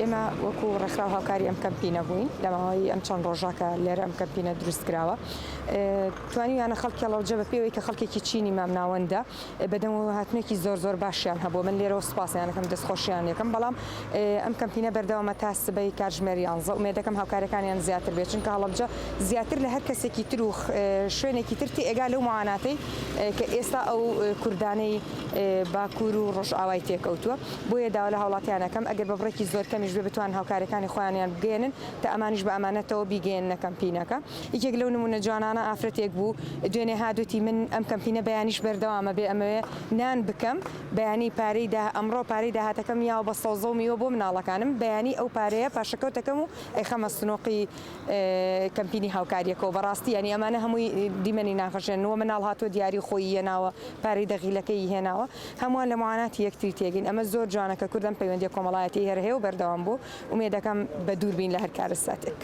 ئێمە وەکو ڕێکخراو هاوکاری ئەم کەمپینە بووین لە ماوەی ئەم چەند ڕۆژە کە لێرە ئەم کەمپینە دروست کراوە توانیویانە خەڵکی هەڵەبجە بە پێوەی کە خەڵکێکی چینی مامناوەندە بەدەمەوە هاتنێکی زۆر زۆر باشیان هەبوو من لێرەوە سوپاسیان ئەکەم دەستخۆشیان لێکەم بەڵام ئەم کەمپینە بەردەوامە تا سبەی کاتژمێر یانزە ئومێدەکەم هاوکاریەکانیان زیاتر بێت چونکە هەڵەبجە زیاتر لە هەر کەسێکی تر و شوێنێکی تر تێئەگا لەو معاناتەی کە ئێستا ئەو کوردانەی باکوور و ڕۆژئاوای تێکەوتووە بۆیە داوا لە هاوڵاتیان ئەکەم ئەگەر بە بڕێکی زۆر کەمیش بێ بتوان هاوکاریەکانی خۆیانیان بگەیەنن تا ئەمانیش بە ئەمانەتەوە بیگەیەننە کەمپینەکە. یەکێک لەو نموونە جوانانە ئافرەتێک بوو دوێنێ هات وتی من ئەم کەمپینە بەیانیش بەردەوامە بێ ئەمەوێ نان بکەم بەیانی پارەی دا ئەمڕۆ پارەی داهاتەکەم یاوە بە سەوزە و میوە بۆ مناڵەکانم بەیانی ئەو پارەیە پاشەکەوت ئەکەم و ئەیخەمە سنوقی کەمپینی هاوکاریەکەوە بەڕاستی یانی ئەمانە هەمووی دیمەنی ناخەژێن وە مناڵ هاتووە دیاری خۆی هێناوە پارەی دەغیلەکەی هێناوە هەمووان لە معاناتی یەکتری تێگەین ئەمە زۆر جوانە کە کورد ئەم پەیوەندیە کۆمەڵایەتیەی هەر هەیە و بەردەوام بوو ئومێدەکەم بە دوور بین لە هەر کارەساتێک.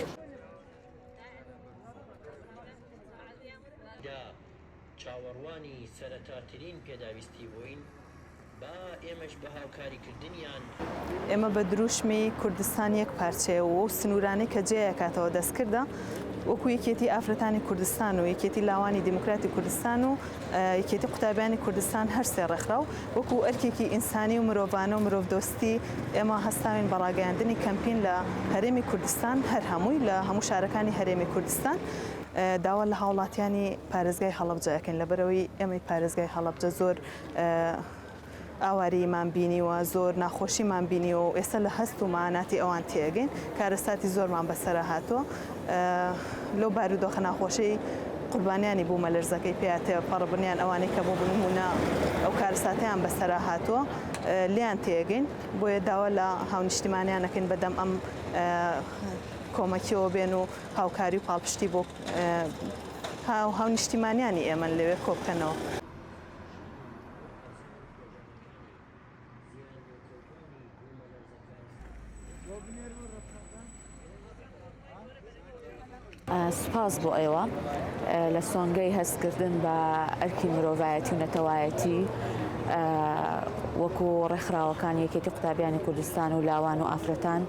دا چاوەڕوانی سەرەتاترین پێداویستی بووین، با ئێمەش بە هاوکاریکردنیان. ئێمە بە دروشمی کوردستان یەک پارچەیە و ئەو سنوورانەی کە جێ ئەکاتەوە دەستکردە وەکوو یەکێتی ئافرەتانی کوردستان و یەکێتی لاوانی دیموکراتی کوردستان و یەکێتی قوتابیانی کوردستان هەر سێ ڕێکخراو وەکوو ئەرکێکی ئینسانی و مرۆڤانە و مرۆڤدۆستی ئێمە هەستاوین بە ڕاگەیاندنی کەمپین لە هەرێمی کوردستان هەر هەمووی لە هەموو شارەکانی هەرێمی کوردستان داوا لە هاوڵاتیانی پارێزگای هەڵەبجە ئەکەین لەبەرئەوەی ئێمەی پارێزگای هەڵەبجە زۆر ئاوارەییمان بینیوە، زۆر ناخۆشیمان بینیوە و ئێستا لە هەست و مەعاناتی ئەوان تێئەگەین، کارەساتی زۆرمان بەسەرا هاتووە، لەو بارودۆخە ناخۆشەی قوربانیانی بوومەلەرزەکەی پیا تێپەڕبن یان ئەوانەی کە بۆ نموونە ئەو کارەساتەیان بەسەرا هاتووە لێیان تێئەگەین، بۆیە داوا لە هاونیشتیمانیان ئەکەین بەدەم ئەم کۆمەکیەوە بێن و هاوکاری و پاڵپشتی بۆ هاونیشتیمانیانی ئێمەن لەوێ کۆبکەنەوە. سوپاس بۆ ئێوە لە سۆنگەی هەستکردن بە ئەرکی مرۆڤایەتی و نەتەوایەتی وەکو ڕێکخراوەکانی یەکێتی قوتابیانی کوردستان و لاوان و ئافرەتان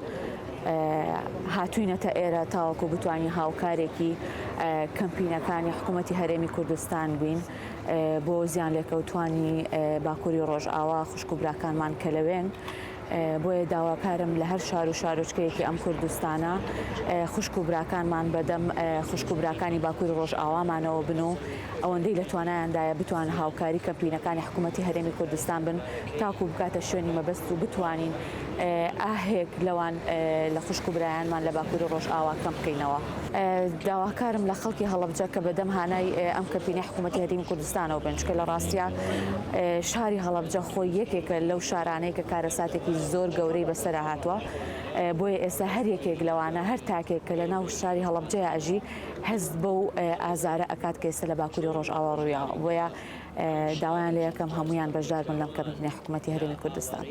هاتوینەتە ئێرە تاوەکو بتوانین هاوکارێکی کەمپینەکانی حکوومەتی هەرێمی کوردستان بین بۆ زیانلێکەوتوانی باکووری ڕۆژئاوا خوشک و براکانمان کە لەوێن. بۆیە داواکارم لە هەر شار و شارۆچکەیەکی ئەم کوردستانە خوشک و براکانمان بەدەم خوشک و براکانی باکووری ڕۆژئاوامانەوە بن و ئەوەندەی لە توانایاندایە بتوان هاوکاری کەمپینەکانی حکوومەتی هەرێمی کوردستان بن تاکو بکاتە شوێنی مەبەست و بتوانین ئاهێک لەوان لە خوشک و برایانمان لە باکووری ڕۆژئاوا کەم بکەینەوە. داواکارم لە خەڵکی هەڵەبجە کە بەدەم هانای ئەم کەمپینەی حکوومەتی هەرێمی کوردستانەوە بن، چونکە لە ڕاستیا شاری هەڵەبجە خۆی یەکێکە لەو شارانەی کە کارەساتێکی زۆر گەورەی بەسەرا هاتووە، بۆیە ئێستا هەر یەکێک لەوانە هەر تاکێک کە لە ناو شاری هەڵەبجەیا ئەژی هەست بەو ئازارە ئەکات کە ئێستا لە باکووری ڕۆژئاوا ڕوویاوە، بۆیە داوایان لێ ئەکەم هەموویان بەشدار بن لەم کەمپینەی حکوومەتی هەرێمی کوردستان.